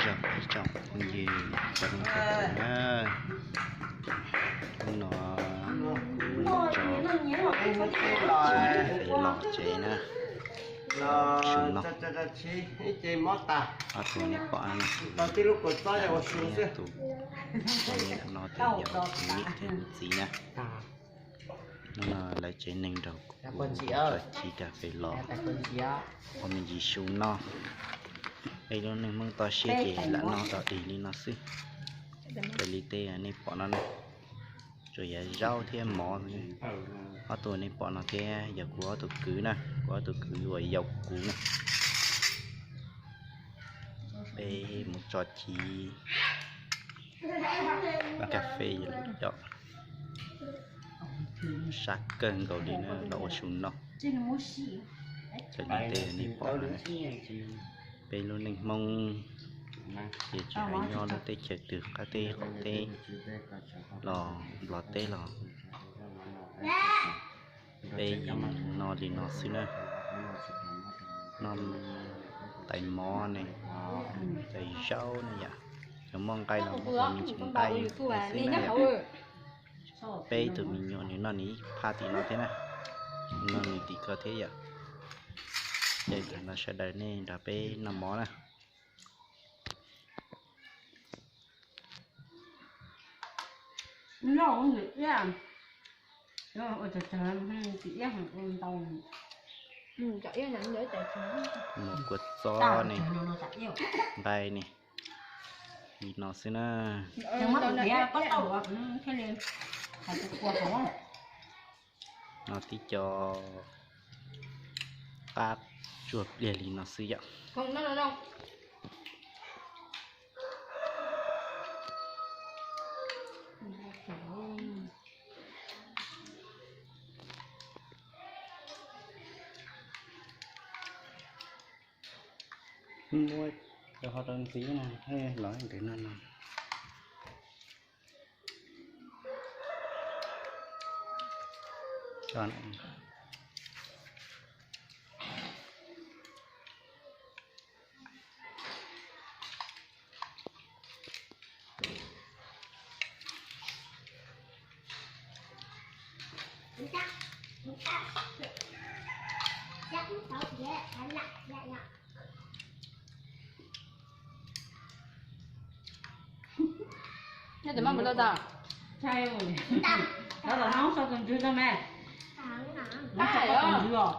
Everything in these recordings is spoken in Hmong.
Ib tsoom phooj ywg txhua leej txhua tus na, hnub no kuv tso cov fej los tsev na. Su no, ob tug nej pom no, tus, tus niam no ces yog kuv niam thiab kuv txiv na. Hnub no lawv tsev neeg nrog kuv tso cov fej los ua me ntsis su noj. Peb lub neej Hmoob toj siab ces lam noj tau dig li no xwb. Raws li tej nej pom no na, tsuas yog zaub thiab mov. Ob tug nej pom no thiab yog kuv ob tug kwv na, kuv ob tug kwv uas yau kuv na. Peb mus tso ci, cas fej yog lawm, sab kawg nkaus li na los ua su noj. Raws li tej nej pom no, peb lub neej Hmoob ces tsis hais nyob lub teb chaws twg, qab teb qaum teb los Nplog teb los, peb yeej noj li no xwb na. Noj tais mov ne, tais zaub ne yom, yog muaj nqaij los muaj, yog tsis muaj nqaij xwb na yom. Peb tus me nyuam nws noj nws ib phaj tim no thiab na, nws noj nws tim ko thiab yom. Ces thaum no sawv daws nej nrog peb noj mov na. Noj ua ntawm iab, ua tsawg tsawg, tim iab ua ntau. Mus kua txob ne, nqaij ne, li no xwb na. No tib co qab tsuag pliag li no xwb yom. Muab rau hauv rau ntxiv na, los ntawm no no. Nyob tias maj mus tau tas. Nyob los nyob sau tus ntswg tau me. Nyob sau tus ntswg os.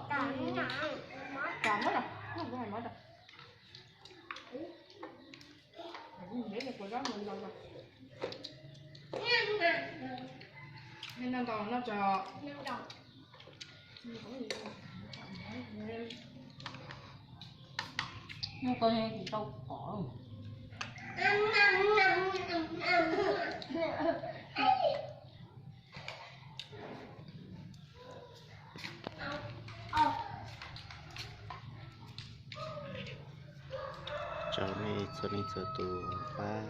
Muaj tau tsis tau pom. Tsaug nej txhua leej txhua tus pab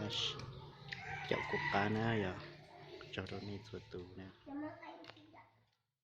caum kuv qab na yom. Tsaug rau nej txhua tus na.